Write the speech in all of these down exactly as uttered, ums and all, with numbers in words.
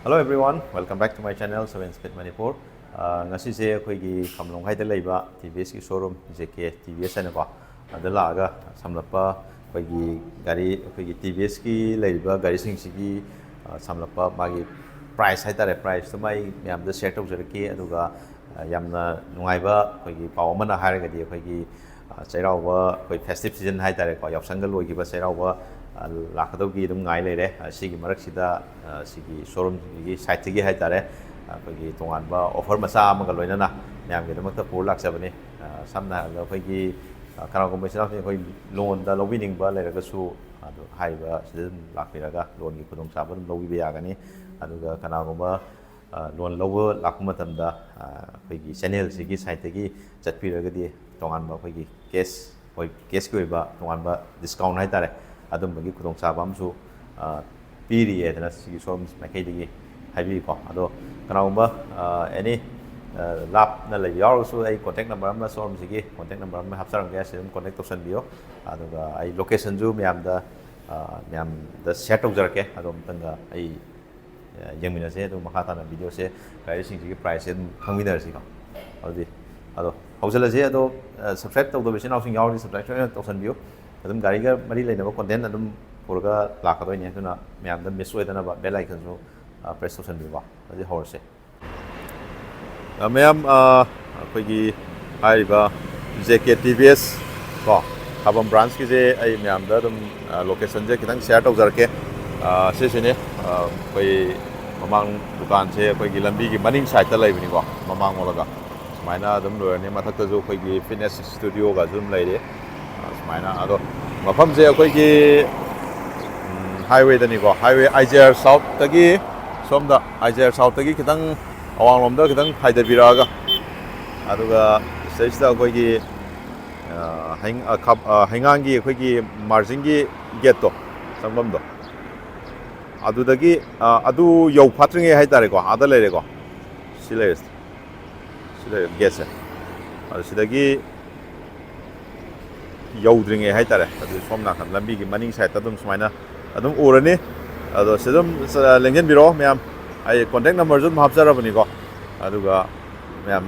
Hello everyone, welcome back to my channel, Seven Speed Manipur. ꯑ, ꯉꯁꯤꯁꯦ ꯑꯩꯈꯣꯏꯒꯤ ꯈꯝꯂꯣꯡꯈꯥꯏꯗ ꯂꯩꯕ ꯇꯤ ꯚꯤ ꯑꯦꯁꯀꯤ ꯁꯣꯔꯨꯝ, J K T V S ꯍꯥꯏꯅꯀꯣ, ꯑꯗ ꯂꯥꯛꯑꯒ ꯁꯝꯂꯞꯄ ꯑꯩꯈꯣꯏꯒꯤ ꯒꯥꯔꯤ, ꯑꯩꯈꯣꯏꯒꯤ ꯇꯤ ꯚꯤ ꯑꯦꯁꯀꯤ ꯂꯩꯔꯤꯕ ꯒꯥꯔꯤꯁꯤꯡꯁꯤꯒꯤ, ꯑ, ꯁꯝꯂꯞꯄ ꯃꯥꯒꯤ ꯄ꯭ꯔꯥꯏꯁ ꯍꯥꯏꯇꯥꯔꯦ, ꯄ꯭ꯔꯥꯏꯁꯇꯨꯃ ꯑꯩ ꯃꯌꯥꯝꯗ ꯁꯤꯌꯔ ꯇꯧꯖꯔꯛꯀꯦ꯫ ꯑꯗꯨꯒ, ꯑ, ꯌꯥꯝꯅ ꯅꯨꯡꯉꯥꯏꯕ ꯑꯩꯈꯣꯏꯒꯤ ꯄꯥꯎ ꯑꯃꯅ ꯍꯥꯏꯔꯒꯗꯤ, ꯑꯩꯈꯣꯏꯒꯤ ꯑ, ꯆꯩꯔꯥꯎꯕ, ꯑꯩꯈꯣꯏ ꯐꯦꯁꯇꯤꯚ ꯁꯤꯖꯟ ꯍꯥꯏꯇꯥꯔꯦꯀꯣ, ꯌꯥꯎꯁꯪꯒ ꯂꯣꯏꯈꯤꯕ ꯆꯩꯔꯥꯎꯕ, ꯑ, ꯂꯥꯛꯀꯗꯧꯒꯤ ꯑꯗꯨꯝ ꯉꯥꯏ ꯂꯩꯔꯦ꯫ ꯑ, ꯁꯤꯒꯤ ꯃꯔꯛꯁꯤꯗ, ꯑ, ꯁꯤꯒꯤ ꯁꯣꯔꯨꯝꯒꯤ ꯁꯥꯏꯠꯇꯒꯤ ꯍꯥꯏꯇꯥꯔꯦ, ꯑꯩꯈꯣꯏꯒꯤ ꯇꯣꯉꯥꯟꯕ ꯑꯣꯐꯔ ꯃꯆꯥ ꯑꯃꯒ ꯂꯣꯏꯅꯅ ꯃꯌꯥꯝꯒꯤꯗꯃꯛꯇ ꯄꯨꯔ ꯂꯥꯛꯆꯕꯅꯤ꯫ ꯑ, ꯁꯝꯅ ꯍꯥꯏꯔꯕꯗ ꯑꯩꯈꯣꯏꯒꯤ, ꯑ, ꯀꯅꯥꯒꯨꯝꯕ ꯏꯆꯤꯜ ꯏꯅꯥꯎꯁꯤꯡ ꯑꯩꯈꯣꯏ ꯂꯣꯟꯗ ꯂꯧꯕꯤꯅꯤꯡꯕ ꯂꯩꯔꯒꯁꯨ, ꯑꯗꯨ ꯍꯥꯏꯔꯤꯕ ꯁꯤꯗ ꯑꯗꯨꯝ ꯂꯥꯛꯄꯤꯔꯒ ꯂꯣꯟꯒꯤ ꯈꯨꯗꯣꯡꯆꯥꯕ ꯑꯗꯨꯝ ꯂꯧꯕꯤꯕ ꯌꯥꯒꯅꯤ꯫ ꯑꯗꯨꯒ ꯀꯅꯥꯒꯨꯝꯕ ꯑ, ꯂꯣꯟ ꯂꯧꯕ ꯂꯥꯛꯄ ꯃꯇꯝꯗ, ꯑ, ꯑꯩꯈꯣꯏꯒꯤ ꯆꯦꯅꯦꯜꯁꯤꯒꯤ ꯁꯥꯏꯠꯇꯒꯤ ꯆꯠꯄꯤꯔꯒꯗꯤ ꯇꯣꯉꯥꯟꯕ ꯑꯩꯈꯣꯏꯒꯤ ꯀꯦꯁ, ꯍꯣꯏ, ꯀꯦꯁꯀꯤ ꯑꯣꯏꯕ ꯇꯣꯉꯥꯟꯕ ꯗꯤꯁꯀꯥꯎꯟ ꯍꯥꯏꯇꯥꯔꯦ, ꯑꯗꯨꯝꯕꯒꯤ ꯈꯨꯗꯣꯡꯆꯥꯕ ꯑꯃꯁꯨ, ꯑ, ꯄꯤꯔꯤꯌꯦꯗꯅ ꯁꯤꯒꯤ ꯁꯣꯔꯨꯝ ꯃꯥꯏꯀꯩꯗꯒꯤ ꯍꯥꯏꯕꯤꯀꯣ꯫ ꯑꯗꯣ ꯀꯅꯥꯒꯨꯝꯕ, ꯑ, ꯑꯦꯅꯤ, ꯑ, ꯂꯥꯞꯅ ꯂꯩꯕ ꯌꯥꯎꯔꯒꯁꯨ ꯑꯩ ꯀꯣꯟꯇꯦꯛ ꯅꯝꯕꯔ ꯑꯃ, ꯁꯣꯔꯨꯝꯁꯤꯒꯤ ꯀꯣꯟꯇꯦꯛ ꯅꯝꯕꯔ ꯑꯃ ꯍꯥꯞꯆꯔꯝꯒꯦ, ꯁꯤꯗ ꯑꯗꯨꯝ ꯀꯣꯟꯇꯦꯛ ꯇꯧꯁꯟꯕꯤꯌꯣ꯫ ꯑꯗꯨꯒ ꯑꯩ ꯂꯣꯀꯦꯁꯟꯁꯨ ꯃꯌꯥꯝꯗ, ꯑ, ꯃꯌꯥꯝꯗ ꯁꯤꯌꯔ ꯇꯧꯖꯔꯛꯀꯦ꯫ ꯑꯗꯣ ꯑꯃꯨꯛꯇꯪꯒ ꯑꯩ ꯌꯦꯡꯃꯤꯟꯅꯁꯦ꯫ ꯑꯗꯨ ꯃꯈꯥ ꯇꯥꯅ ꯚꯤꯗꯤꯑꯣꯁꯦ, ꯒꯥꯔꯤꯁꯤꯡꯁꯤꯒꯤ ꯄ꯭ꯔꯥꯏꯁꯁꯦ ꯑꯗꯨꯝ ꯈꯪꯃꯤꯟꯅꯔꯁꯤꯀꯣ꯫ ꯑꯗꯨꯗꯤ, ꯑꯗꯣ ꯍꯧꯖꯤꯜꯂꯁꯦ꯫ ꯑꯗꯣ, ꯑ, ꯁꯕꯁꯀ꯭ꯔꯥꯏꯕ ꯇꯧꯗꯕ ꯏꯆꯤꯟ ꯏꯅꯥꯎꯁꯤꯡ ꯌꯥꯎꯔꯗꯤ ꯁꯕꯁꯀ꯭ꯔꯥꯏꯕ ꯁꯣꯏꯗꯅ ꯇꯧꯁꯟꯕꯤꯌꯨ꯫ ꯑꯗꯨꯝ ꯒꯥꯔꯤꯒ ꯃꯔꯤ ꯂꯩꯅꯕ ꯀꯣꯟꯇꯦꯟ ꯑꯗꯨꯝ ꯄꯨꯔꯒ ꯂꯥꯛꯀꯗꯣꯏꯅꯦ꯫ ꯑꯗꯨꯅ ꯃꯌꯥꯝꯗ ꯃꯤꯁ ꯑꯣꯏꯗꯅꯕ ꯕꯦꯜ ꯑꯥꯏꯀꯟꯁꯨ, ꯑ, ꯄ꯭ꯔꯦꯁ ꯇꯧꯁꯟꯕꯤꯌꯨꯀꯣ꯫ ꯑꯗꯨꯗꯤ ꯍꯧꯔꯁꯦ꯫ ꯑ, ꯃꯌꯥꯝ, ꯑ, ꯑꯩꯈꯣꯏꯒꯤ ꯍꯥꯏꯔꯤꯕ ꯖꯦ ꯀꯦ ꯇꯤ ꯚꯤ ꯑꯦꯁ ꯀꯣ, ꯊꯥꯕꯝ ꯕ꯭ꯔꯥꯟꯁꯀꯤꯁꯦ ꯑꯩ ꯃꯌꯥꯝꯗ ꯑꯗꯨꯝ, ꯑ, ꯂꯣꯀꯦꯁꯟꯁꯦ ꯈꯤꯇꯪ ꯁꯤꯌꯔ ꯇꯧꯖꯔꯛꯀꯦ꯫ ꯑ, ꯁꯤꯁꯤꯅꯦ, ꯑ, ꯑꯩꯈꯣꯏ ꯃꯃꯥꯡ ꯗꯨꯀꯥꯟꯁꯦ ꯑꯩꯈꯣꯏꯒꯤ ꯂꯝꯕꯤꯒꯤ ꯃꯅꯤꯡ ꯁꯥꯏꯠꯇ ꯂꯩꯕꯅꯤꯀꯣ, ꯃꯃꯥꯡ ꯑꯣꯜꯂꯒ꯫ ꯁꯨꯃꯥꯏꯅ ꯑꯗꯨꯝ ꯂꯣꯏꯔꯅꯤ꯫ ꯃꯊꯛꯇꯁꯨ ꯑꯩꯈꯣꯏꯒꯤ ꯐꯤꯠꯅꯦꯁ ꯏꯁꯇꯨꯗꯤꯑꯣꯒꯁꯨ ꯑꯗꯨꯝ ꯂꯩꯔꯤ꯫ ꯑ, ꯁꯨꯃꯥꯏꯅ꯫ ꯑꯗꯣ ꯃꯐꯝꯁꯦ ꯑꯩꯈꯣꯏꯒꯤ, ꯎꯝ, ꯍꯥꯏꯋꯦꯗꯅꯤꯀꯣ, ꯍꯥꯏꯋꯦ ꯑꯥꯏ ꯖꯤ ꯑꯥꯔ ꯁꯥꯎꯠꯇꯒꯤ ꯁꯣꯝꯗ, ꯑꯥꯏ ꯖꯤ ꯑꯥꯔ ꯁꯥꯎꯠꯇꯒꯤ ꯈꯤꯇꯪ ꯑꯋꯥꯡꯂꯣꯝꯗ ꯈꯤꯇꯪ ꯍꯥꯏꯊꯕꯤꯔꯛꯑꯒ, ꯑꯗꯨꯒ ꯁꯤꯗꯩꯁꯤꯗ ꯑꯩꯈꯣꯏꯒꯤ, ꯑ, ꯍꯩ-, ꯑ, ꯈꯥ-, ꯑ, ꯍꯩꯉꯥꯡꯒꯤ ꯑꯩꯈꯣꯏꯒꯤ ꯃꯥꯔꯖꯤꯡꯒꯤ ꯒꯦꯠꯇꯣ, ꯆꯪꯐꯝꯗꯣ, ꯑꯗꯨꯗꯒꯤ, ꯑ, ꯑꯗꯨ ꯌꯧ ꯐꯥꯠꯇ꯭ꯔꯤꯉꯩ ꯍꯥꯏꯇꯥꯔꯦꯀꯣ, ꯑꯥꯗ ꯂꯩꯔꯦꯀꯣ, ꯁꯤ ꯂꯩꯔꯦ, ꯁꯤ ꯂꯩꯔꯦ ꯒꯦꯠꯁꯦ꯫ ꯑꯗꯨ ꯁꯤꯗꯒꯤ ꯌꯧꯗ꯭ꯔꯤꯉꯩ ꯍꯥꯏꯇꯥꯔꯦ, ꯑꯗꯨ ꯁꯣꯝ ꯅꯥꯀꯟ ꯂꯝꯕꯤꯒꯤ ꯃꯅꯤꯡ ꯁꯥꯏꯠꯇ ꯑꯗꯨꯝ ꯁꯨꯃꯥꯏꯅ ꯑꯗꯨꯝ ꯎꯔꯅꯤ꯫ ꯑꯗꯣ ꯁꯤ ꯑꯗꯨꯝ, ꯑ, ꯂꯦꯡꯁꯤꯟꯕꯤꯔꯣ ꯃꯌꯥꯝ꯫ ꯑꯩ ꯀꯣꯟꯇꯦꯛ ꯅꯝꯕꯔꯁꯨ ꯑꯗꯨꯝ ꯍꯥꯞꯆꯔꯕꯅꯤꯀꯣ꯫ ꯑꯗꯨꯒ ꯃꯌꯥꯝ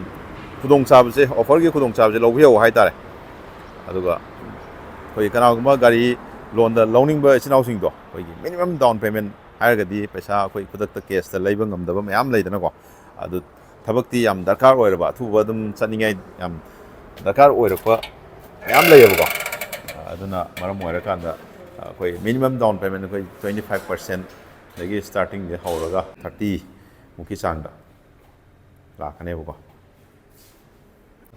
ꯈꯨꯗꯣꯡꯆꯥꯕꯁꯦ, ꯑꯣꯐꯔꯒꯤ ꯈꯨꯗꯣꯡꯆꯥꯕꯁꯦ ꯂꯧꯕꯤꯍꯧꯕ ꯍꯥꯏꯇꯥꯔꯦ꯫ ꯑꯗꯨꯒ ꯑꯩꯈꯣꯏ ꯀꯅꯥꯒꯨꯝꯕ ꯒꯥꯔꯤ ꯂꯣꯟꯗ ꯂꯧꯅꯤꯡꯕ ꯏꯆꯤꯟ ꯏꯅꯥꯎꯁꯤꯡꯗꯣ, ꯑꯩꯈꯣꯏꯒꯤ ꯃꯤꯅꯤꯃꯝ ꯗꯥꯎꯟ ꯄꯦꯃꯦꯟ ꯍꯥꯏꯔꯒꯗꯤ ꯄꯩꯁꯥ ꯑꯩꯈꯣꯏ ꯈꯨꯗꯛꯇ ꯀꯦꯁꯇ ꯂꯩꯕ ꯉꯝꯗꯕ ꯃꯌꯥꯝ ꯂꯩꯗꯅꯀꯣ꯫ ꯑꯗꯨ ꯊꯕꯛꯇꯤ ꯌꯥꯝ ꯗꯔꯀꯥꯔ ꯑꯣꯏꯔꯕ, ꯑꯊꯨꯕ ꯑꯗꯨꯝ ꯆꯠꯅꯤꯡꯉꯥꯏ ꯌꯥꯝ ꯗꯔꯀꯥꯔ ꯑꯣꯏꯔꯛꯄ ꯃꯌꯥꯝ ꯂꯩꯌꯦꯕꯀꯣ꯫ ꯑꯗꯨꯅ ꯃꯔꯝ ꯑꯣꯏꯔꯀꯥꯟꯗ ꯑꯩꯈꯣꯏ ꯃꯤꯅꯤꯃꯝ ꯗꯥꯎꯟ ꯄꯦꯃꯦꯟ ꯑꯩꯈꯣꯏ ꯇ꯭ꯋꯦꯟꯇꯤ ꯐꯥꯏꯚ ꯄꯥꯔꯁꯦꯟꯗꯒꯤ ꯁ꯭ꯇꯥꯔꯇꯤꯡꯁꯦ ꯍꯧꯔꯒ ꯊꯥꯔꯇꯤ ꯃꯨꯛꯀꯤ ꯆꯥꯡꯗ ꯂꯥꯛꯀꯅꯦꯕꯀꯣ꯫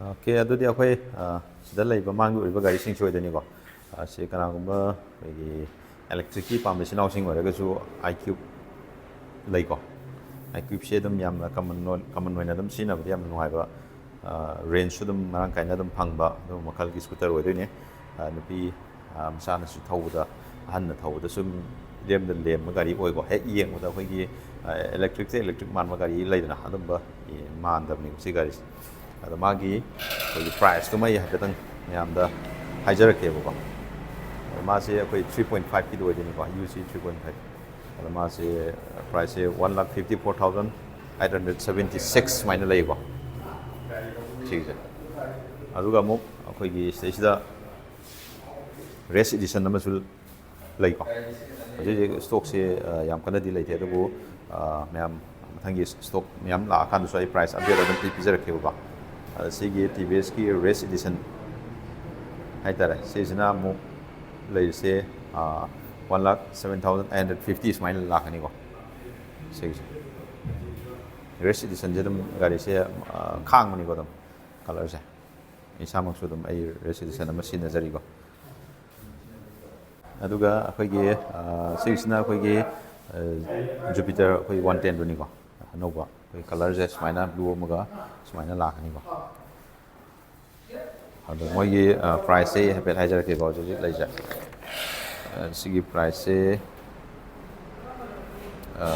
ꯑꯣꯀꯦ, ꯑꯗꯨꯗꯤ ꯑꯩꯈꯣꯏ, ꯑ, ꯁꯤꯗ ꯂꯩꯕ ꯃꯥꯡꯒꯤ ꯑꯣꯏꯕ ꯒꯥꯔꯤꯁꯤꯡꯁꯤ ꯑꯣꯏꯗꯣꯏꯅꯤꯀꯣ꯫ ꯑ, ꯁꯤ ꯀꯅꯥꯒꯨꯝꯕ ꯑꯩꯈꯣꯏꯒꯤ ꯏꯂꯦꯛꯇ꯭ꯔꯤꯛꯀꯤ ꯄꯥꯝꯕ ꯏꯆꯤꯟ ꯏꯅꯥꯎꯁꯤꯡ ꯑꯣꯏꯔꯒꯁꯨ iQube ꯂꯩꯀꯣ꯫ iQubeꯁꯦ ꯑꯗꯨꯝ ꯌꯥꯝꯅ ꯀꯃꯟ ꯑꯣꯏ-, ꯀꯃꯟ ꯑꯣꯏꯅ ꯑꯗꯨꯝ ꯁꯤꯖꯤꯟꯅꯕꯗ ꯌꯥꯝꯅ ꯅꯨꯡꯉꯥꯏꯕ, ꯑ, ꯔꯦꯟꯖꯁꯨ ꯑꯗꯨꯝ ꯃꯔꯥꯡ ꯀꯥꯏꯅ ꯑꯗꯨꯝ ꯐꯪꯕ ꯑꯗꯨꯒꯨꯝꯕ ꯃꯈꯜꯒꯤ ꯁ꯭ꯀꯨꯇꯔ ꯑꯣꯏꯗꯣꯏꯅꯦ꯫ ꯑ, ꯅꯨꯄꯤ ꯑ, ꯃꯆꯥꯅꯁꯨ ꯊꯧꯕꯗ, ꯑꯍꯟꯅ ꯊꯧꯕꯗꯁꯨ ꯂꯦꯝꯗ ꯂꯦꯝꯕ ꯒꯥꯔꯤ ꯑꯣꯏꯀꯣ꯫ ꯍꯦꯛ ꯌꯦꯡꯕꯗ ꯑꯩꯈꯣꯏꯒꯤ, ꯑ, ꯏꯂꯦꯛꯇ꯭ꯔꯤꯛꯇ ꯏꯂꯦꯛꯇ꯭ꯔꯤꯛ ꯃꯥꯟꯕ ꯒꯥꯔꯤ ꯂꯩꯗꯅ, ꯑꯗꯨꯝꯕ, ꯑ, ꯃꯥꯟꯗꯕꯅꯦꯕ ꯁꯤ ꯒꯥꯔꯤꯁꯦ꯫ ꯑꯗꯣ ꯃꯥꯒꯤ ꯑꯩꯈꯣꯏꯒꯤ ꯄ꯭ꯔꯥꯏꯁꯇꯨꯃ ꯑꯩ ꯍꯥꯏꯐꯦꯠꯇꯪ ꯃꯌꯥꯝꯗ ꯍꯥꯏꯖꯔꯛꯀꯦꯕꯀꯣ꯫ ꯑꯗꯣ ꯃꯥꯁꯦ ꯑꯩꯈꯣꯏ three point fiveꯀꯤꯗ ꯑꯣꯏꯗꯣꯏꯅꯤꯀꯣ, UC three point five꯫ ꯑꯗꯣ ꯃꯥꯁꯦ ꯄ꯭ꯔꯥꯏꯁꯁꯦ one lakh fifty four thousand eight hundred seventy six ꯁꯨꯃꯥꯏꯅ ꯂꯩꯀꯣ ꯁꯤꯒꯤꯁꯦ꯫ ꯑꯗꯨꯒ ꯑꯃꯨꯛ ꯑꯩꯈꯣꯏꯒꯤ ꯁꯤꯗꯩꯁꯤꯗ ꯔꯦꯁ ꯏꯗꯤꯁꯟ ꯑꯃꯁꯨ ꯂꯩꯀꯣ꯫ ꯍꯧꯖꯤꯛ ꯍꯧꯖꯤꯛ ꯁ꯭ꯇꯣꯛꯁꯦ, ꯑ, ꯌꯥꯝ ꯀꯟꯅꯗꯤ ꯂꯩꯇꯦ, ꯑꯗꯨꯕꯨ, ꯑ, ꯃꯌꯥꯝ ꯃꯊꯪꯒꯤ ꯁ꯭ꯇꯣꯛ ꯃꯌꯥꯝ ꯂꯥꯛꯑꯀꯥꯟꯗꯁꯨ ꯑꯩ ꯄ꯭ꯔꯥꯏꯁ ꯑꯞꯗꯦꯠ ꯑꯗꯨꯝ ꯄꯤ-, ꯄꯤꯖꯔꯛꯀꯦꯕꯀꯣ꯫ ꯑꯗ ꯁꯤꯒꯤ TVSꯀꯤ ꯔꯦꯁ ꯏꯗꯤꯁꯟ ꯍꯥꯏꯇꯥꯔꯦ, ꯁꯤꯁꯤꯅ ꯑꯃꯨꯛ ꯂꯩꯔꯤꯁꯦ, ꯑ, one lakh seven thousand eight hundred fifty ꯁꯨꯃꯥꯏꯅ ꯂꯥꯛꯀꯅꯤꯀꯣ꯫ ꯁꯤꯒꯤꯁꯦ ꯔꯦꯁ ꯏꯗꯤꯁꯟꯁꯦ ꯑꯗꯨꯝ ꯒꯥꯔꯤꯁꯦ, ꯑ, ꯈꯥꯡꯕꯅꯤꯀꯣ ꯑꯗꯨꯝ ꯀꯂꯔꯁꯦ꯫ ꯏꯁꯥꯃꯛꯁꯨ ꯑꯗꯨꯝ ꯑꯩ ꯔꯦꯁ ꯏꯗꯤꯁꯟ ꯑꯃ ꯁꯤꯖꯤꯟꯅꯖꯔꯤꯀꯣ꯫ ꯑꯗꯨꯒ ꯑꯩꯈꯣꯏꯒꯤ, ꯑ, ꯁꯤꯒꯤꯁꯤꯅ ꯑꯩꯈꯣꯏꯒꯤ, ꯑ, Jupiter ꯑꯩꯈꯣꯏ one tenꯗꯨꯅꯤꯀꯣ꯫ ꯑꯅꯧꯕ ꯑꯩꯈꯣꯏ ꯀꯂꯔꯁꯦ ꯁꯨꯃꯥꯏꯅ blue ꯑꯃꯒ ꯁꯨꯃꯥꯏꯅ ꯂꯥꯛꯀꯅꯤꯀꯣ꯫ ꯑꯗꯣ ꯃꯣꯏꯒꯤ, ꯑ, ꯄ꯭ꯔꯥꯏꯁꯁꯦ ꯑꯩ ꯍꯥꯏꯐꯦꯠ ꯍꯥꯏꯖꯔꯛꯀꯦꯀꯣ ꯍꯧꯖꯤꯛ ꯍꯧꯖꯤꯛ ꯂꯩꯁꯦ꯫ ꯑ, ꯁꯤꯒꯤ ꯄ꯭ꯔꯥꯏꯁꯁꯦ, ꯑ,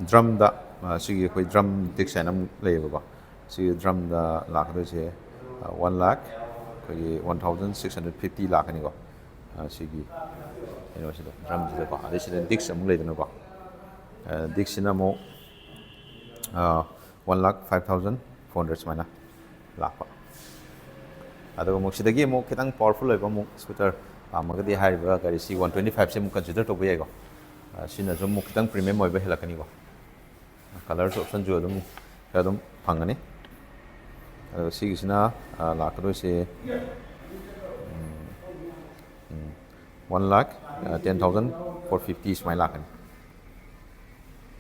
ꯗ꯭ꯔꯝꯗ, ꯑ, ꯁꯤꯒꯤ ꯑꯩꯈꯣꯏ ꯗ꯭ꯔꯝ ꯗꯤꯁꯛ ꯍꯥꯏꯅ ꯑꯃꯨꯛ ꯂꯩꯌꯦꯕꯀꯣ꯫ ꯁꯤꯒꯤ ꯗ꯭ꯔꯝꯗ ꯂꯥꯛꯀꯗꯣꯏꯁꯦ, ꯑ, one lakh, ꯑꯩꯈꯣꯏꯒꯤ one thousand six hundred fifty ꯂꯥꯛꯀꯅꯤꯀꯣ꯫ ꯑ, ꯁꯤꯒꯤ ꯀꯩꯅꯣꯁꯤꯗ, ꯗ꯭ꯔꯝꯁꯤꯗꯀꯣ꯫ ꯑꯗꯩ ꯁꯤꯗ ꯗꯤꯁꯛ ꯑꯃꯨꯛ ꯂꯩꯗꯅꯀꯣ꯫ ꯗꯤꯛꯁꯤꯅ ꯑꯃꯨꯛ ꯋꯥꯟ ꯂꯥꯛ ꯐꯥꯏꯚ ꯊꯥꯎꯖꯟ ꯐꯣꯔ ꯍꯟꯗ꯭ꯔꯦꯗ ꯁꯨꯃꯥꯏꯅ ꯂꯥꯛꯄ꯫ ꯑꯗꯨꯒ ꯑꯃꯨꯛ ꯁꯤꯗꯒꯤ ꯑꯃꯨꯛ ꯈꯤꯇꯪ ꯄꯋꯥꯔꯐꯨꯜ ꯑꯣꯏꯕ ꯑꯃꯨꯛ ꯁ꯭ꯀꯨꯇꯔ ꯄꯥꯝꯃꯒꯗꯤ ꯍꯥꯏꯔꯤꯕ ꯒꯥꯔꯤꯁꯤ ꯋꯥꯟ ꯇ꯭ꯋꯦꯟꯇꯤ ꯐꯥꯏꯚꯁꯦ ꯑꯃꯨꯛ ꯀꯟꯁꯤꯗꯔ ꯇꯧꯕ ꯌꯥꯏꯀꯣ꯫ ꯁꯤꯅꯁꯨ ꯑꯃꯨꯛ ꯈꯤꯇꯪ ꯄ꯭ꯔꯤꯃꯤꯌꯝ ꯑꯣꯏꯕ ꯍꯦꯜꯂꯛꯀꯅꯤꯀꯣ꯫ ꯀꯂꯔꯁ ꯑꯣꯞꯁꯟꯁꯨ ꯑꯗꯨꯝ ꯈꯔ ꯑꯗꯨꯝ ꯐꯪꯒꯅꯤ꯫ ꯑꯗꯨꯒ ꯁꯤꯒꯤꯁꯤꯅ ꯂꯥꯛꯀꯗꯣꯏꯁꯦ ꯋꯥꯟ ꯂꯥꯛ ꯇꯦꯟ ꯊꯥꯎꯖꯟ ꯐꯣꯔ ꯐꯤꯐꯇꯤ ꯁꯨꯃꯥꯏꯅ ꯂꯥꯛꯀꯅꯤ꯫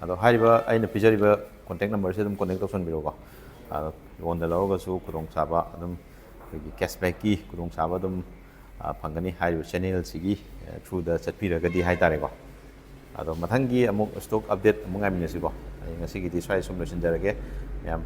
ꯑꯗꯣ ꯍꯥꯏꯔꯤꯕ ꯑꯩꯅ ꯄꯤꯖꯔꯤꯕ ꯀꯣꯟꯇꯦꯛ ꯅꯝꯕꯔꯁꯤ ꯑꯗꯨꯝ ꯀꯣꯟꯇꯦꯛ ꯇꯧꯁꯟꯕꯤꯔꯣꯀꯣ꯫ ꯂꯣꯟꯗ ꯂꯧꯔꯒꯁꯨ ꯈꯨꯗꯣꯡꯆꯥꯕ ꯑꯗꯨꯝ, ꯑꯩꯈꯣꯏꯒꯤ ꯀꯦꯁꯕꯦꯛꯀꯤ ꯈꯨꯗꯣꯡꯆꯥꯕ ꯑꯗꯨꯝ ꯐꯪꯒꯅꯤ ꯍꯥꯏꯔꯤꯕ ꯆꯦꯅꯦꯜꯁꯤꯒꯤ ꯊ꯭ꯔꯨꯗ ꯆꯠꯄꯤꯔꯒꯗꯤ ꯍꯥꯏꯇꯥꯔꯦꯀꯣ꯫ ꯑꯗꯣ ꯃꯊꯪꯒꯤ ꯑꯃꯨꯛ ꯁ꯭ꯇꯣꯛ ꯑꯞꯗꯦꯠ ꯑꯃꯨꯛ ꯉꯥꯏꯃꯤꯟꯅꯁꯤꯀꯣ꯫ ꯑꯩ ꯉꯁꯤꯒꯤꯗꯤ ꯁ꯭ꯋꯥꯏꯗ ꯁꯨꯝ ꯂꯣꯏꯁꯤꯟꯖꯔꯒꯦ꯫ ꯃꯌꯥꯝ